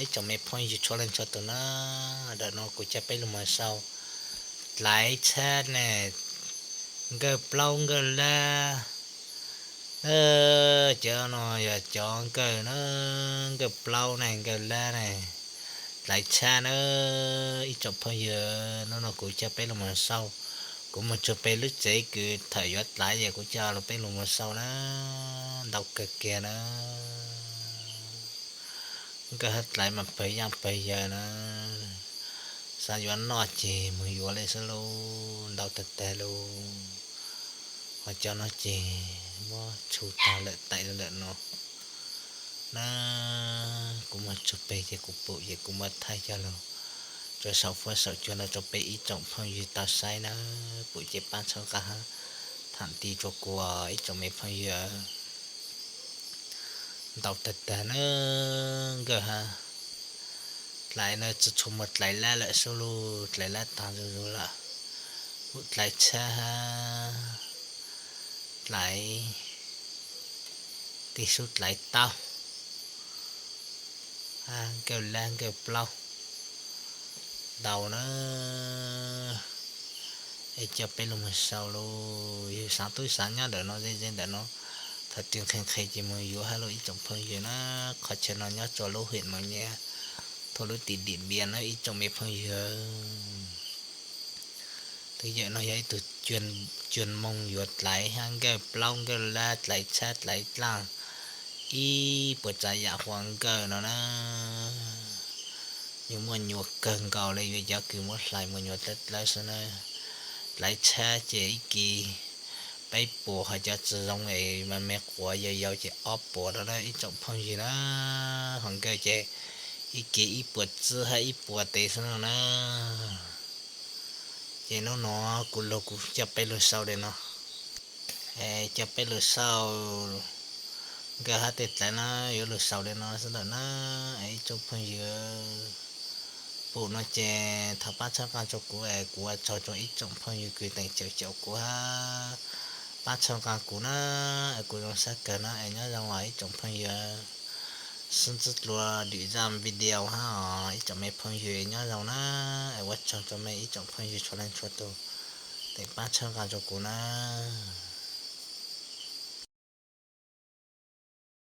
Ib tsoom me phooj ywg txhua leej txhua tus na, ntawm no kuv coj peb los mus sau dlaiv tshab ne, nkawj plaub nkawj lab. Cov no yog cov nkawj na, nkawj plaub ne, nkawj lab ne, dlaiv tshab na. Ib tsoom phooj ywg, hnub no kuv coj peb los mus sau, kuv mus txug pem lub tsev kws thaum yuav dlaiv es kuv coj los peb los mus sau na, ntau kawg kiag na. Nkawj hab dlaiv mas pawg yaaj pawg yawg na, xav yuav noj ces mus yuav li xwb lauj, ntau tag tag lauj. Ho cov no ces muab txhub tag lawm, tais lawm no na. Kuv mus txug pem ces kuv pum ces kuv muab thaij coj lug tso saum fuab saum cua no rau peb ib tsoom phooj ywg tau saib na, pum ces pab txhawb nqa hab thaam tig rua kuv ib tsoom me phooj ywg. Ntau tag tag na, nkawj hab dlaiv na, tsi tshua muaj dlaiv lab lawm, sub lug dlaiv lab taag zuj zus lawm. Kuv dlaiv tshab hab dlaiv, tig sub dlaiv taub hab nkawj lab nkawj plaub ntau na. Es coj peb lug mus sau lauj, yug xaav tub xaav nyab ntawm no ze ze ntawm no, thaum twg nqhis nqhis ces mus yuav hab lauj ib tsoom phooj ywg na. Qhov chaw no nyob rua lub hiam Moos Nyab, thoob lub tim Dim Npias na ib tsoom me phooj ywg. Twb yog no yog ib tug cuan moog yuav dlaiv hab nkawj plaub nkawj lab dlaiv tshab dlaiv dlaaj ib puas tsav yam huam nkawj no na. Yuav muaj nyuas kawg nkaus le, yuav cov kws muab hlais muaj nyuas dlawb dlawb xwb na. Dlaiv tshab ces ib kis peb puas, ho cov tsi zoo es mas me quav yau yau ces ob puas no na ib tsoom phooj ywg na. Ho nkawj ces ib kis ib puas txwb hab ib puas tes xwb no na. Ces hnub no kuv lug kuv coj peb lug sau li no, coj peb lug sau nkawj hab tej dlaiv na, yuav lug sau li no xwb lawm na. Es ib tsoom phooj ywg pum no ces thov pab txhawb nqa rua kuv es kuv ua tsaug rua ib tsoom phooj ywg kws teem caum caum kuv hab pab txhawb nqa kuv na, es kuv zoo sab kawg na. Es nyob zoo os ib tsoom phooj ywg, sib ntsib dlua lwm zaj video hab os ib tsoom me phooj ywg, nyob zoo na. Es ua tsaug rua mej ib tsoom phooj ywg txhua leej txhua tug teem pab txhawb nqa rua kuv na.